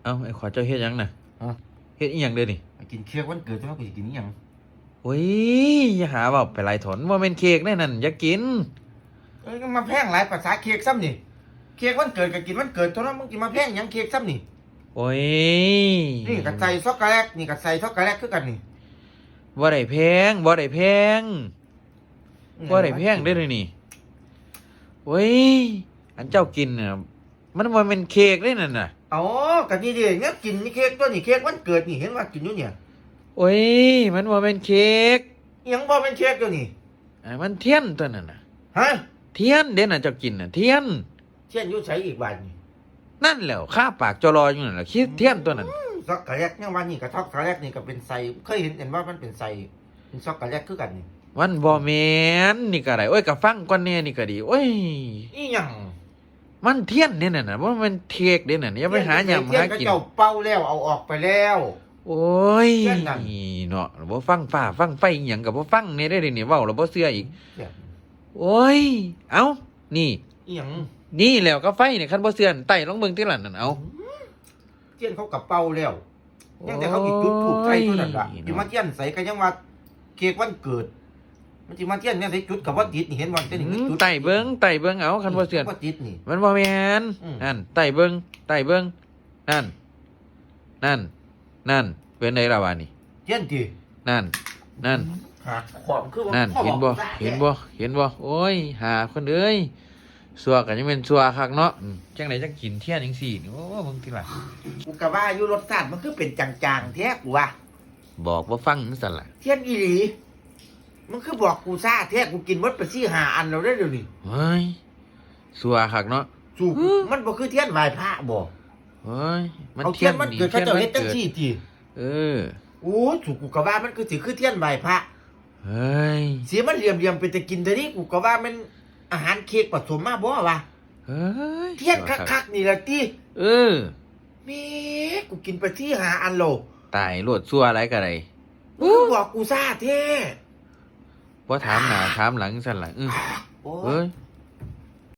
ເອົ້າ ໄອ້ຂວາ ເຈົ້າເຮັດຫຍັງນະ? ຮະ? ເຮັດອີ່ຫຍັງເດີ້ນີ້? ກິນເຄ້ກວັນເກີດ ຈັ່ງວ່າກູຊິກິນອີ່ຫຍັງ? ໂອ້ຍ ຢ່າຫາເວົ້າໄປຫຼາຍເຖາະ ມັນບໍ່ແມ່ນເຄ້ກເດ້ນັ້ນ ຢ່າກິນ. ເອີຍ ມາແພງຫຼາຍ ປະສາເຄ້ກຊ້ຳນີ້ ເຄ້ກວັນເກີດກໍກິນວັນເກີດເທົ່ານັ້ນ ມຶງຊິມາແພງຫຍັງເຄ້ກຊ້ຳນີ້? ໂອ້ຍ ນີ້ກໍໃສ່ຊັອກໂກແລັດ ນີ້ກໍໃສ່ຊັອກໂກແລັດຄືກັນນີ້. ບໍ່ໄດ້ແພງ ບໍ່ໄດ້ແພງ ອືມ ບໍ່ໄດ້ແພງເດ້ນີ້. ໂອ້ຍ ອັນເຈົ້າກິນນະ ມັນບໍ່ແມ່ນເຄ້ກເດ້ນັ້ນນະ. ເອົ້າ ກໍນີ້ເດ້ ແນວກິນນີ້ເຄ້ກຕົວນີ້ ເຄ້ກວັນເກີດນີ້ ເຫັນວ່າກິນຢູ່ນີ້. ໂອ້ຍ ມັນບໍ່ແມ່ນເຄ້ກ. ອີ່ຫຍັງບໍ່ແມ່ນເຄ້ກຕົວນີ້? ອັນມັນທຽນຕົວນັ້ນນະ. ຮະ? ທຽນເດ້ນະ ເຈົ້າກິນນະ ທຽນ. ທຽນຢູ່ໃສອີກບາດນີ້? ນັ້ນແຫຼ້ວ ຄາປາກຈໍລໍຢູ່ນັ້ນແຫຼະ ທຽນຕົວນັ້ນ. ອືມ ຊັອກໂກແລັດ ຍັງວ່ານີ້ກໍຊັອກໂກແລັດ ນີ້ກໍເປັນໃສ ເຄີຍເຫັນອັນວ່າມັນເປັນໃສ ເປັນຊັອກໂກແລັດຄືກັນນີ້. ມັນບໍ່ແມ່ນ ນີ້ກໍໄດ້ ໂອ້ຍ ກໍຟັງກ່ອນແດ່ ນີ້ກໍດີ. ໂອ້ຍ ອີ່ຫຍັງ? ມັນທຽນເດ້ນັ້ນນະ ບໍ່ແມ່ນເຄ້ກເດ້ນັ້ນ ຢ່າໄປຫາຫຍັງຫາກິນ. ເຈົ້າເປົ່າແລ້ວ ເອົາອອກໄປແລ້ວ. ໂອ້ຍ ທຽນນັ້ນ ເນາະ ບໍ່ຟັງຟ້າຟັງໄຟ ອີ່ຫຍັງກໍບໍ່ຟັງແດ່ເດ້ນີ້ ເວົ້າແລ້ວບໍ່ເຊື່ອອີກ. ທຽນ ໂອ້ຍ ເອົ້າ ນີ້ ອີ່ຫຍັງ? ນີ້ແຫຼ້ວ ກາໄຟນີ້ ຄັນບໍ່ເຊື່ອ ໄຕ້ລອງເບິ່ງຕິລະນັ້ນ. ເອົ້າ ທຽນເຂົາກໍເປົ່າແລ້ວ ຍັງແຕ່ເຂົາຊິຈຸດທູບໃສ່ເທົ່ານັ້ນລະ. ໂອ້ຍ ຊິມາທຽນໃສ ກໍຍັງວ່າເຄ້ກວັນເກີດ ມັນຊິມາທຽນແນວໃດ ຈຸດກໍບໍ່ຕິດນີ້ ເຫັນບໍ່? ໄຕ້ເບິ່ງ ໄຕ້ເບິ່ງ ເອົາ ຄັນບໍ່ເຊື່ອ ບໍ່ຕິດນີ້ ມັນບໍ່ແມ່ນ. ອືມ ນັ້ນ ໄຕ້ເບິ່ງ ໄຕ້ເບິ່ງ ນັ້ນ ນັ້ນ ນັ້ນ ເປັນໃດລະບາດນີ້? ທຽນຕິ? ນັ້ນ ນັ້ນ ຫາຂອງຄືວ່າ ນັ້ນ ເຫັນບໍ່? ເຫັນບໍ່? ເຫັນບໍ່? ໂອ້ຍ ຫາຄົນເອີຍ ຊົ່ວກໍຍັງແມ່ນຊົ່ວຄັກເນາະ. ອືມ ຈັ່ງໃດຈັ່ງກິນທຽນຈັ່ງຊີ້ນີ້? ໂອ້ ເບິ່ງຕິລະ ກູກໍວ່າຢູ່ ລົດຊາດມັນຄືເປັນຈາງໆແທ້ ກູວ່າ. ບອກບໍ່ຟັງຊັ້ນລະ ທຽນອີ່ຫຼີ. ມຶງຄືບອກກູຊ້າແທ້ ກູກິນໝົດໄປສີ່ຫ້າອັນແລ້ວເດ້ດຽວນີ້. ເຮີ້ຍ ຊົ່ວຄັກເນາະ. ສູ ມັນບໍ່ຄືທຽນໄຫວ້ພະບໍ? ເຮີ້ຍ ມັນທຽນວັນເກີດ ເຂົາເຈົ້າເຮັດຈັ່ງຊີ້ຕິ? ເອີ ໂອ້ ສູ ກູກໍວ່າມັນຄືຊິຄືທຽນໄຫວ້ພະ. ເຮີ້ຍ ເສຍມັນຫຼ່ຽມໆ ເປັນຕາກິນແທ້ນີ້ ກູກໍວ່າແມ່ນອາຫານເຄ້ກປະສົມມາບໍວະ? ເຮີ້ຍ ທຽນຄັກໆນີ້ລະຕິ? ເອີ ແມ່ ກູກິນໄປສີ່ຫ້າອັນແລ້ວ. ຕາຍໂລດ ຊົ່ວຫຼາຍກະໄດ້. ມຶງຄືບອກກູຊ້າແທ້ ບໍ່ຖາມໜ້າຖາມຫຼັງຊັ້ນລະ. ອື ໂອ້ຍ ເຮີ້ຍ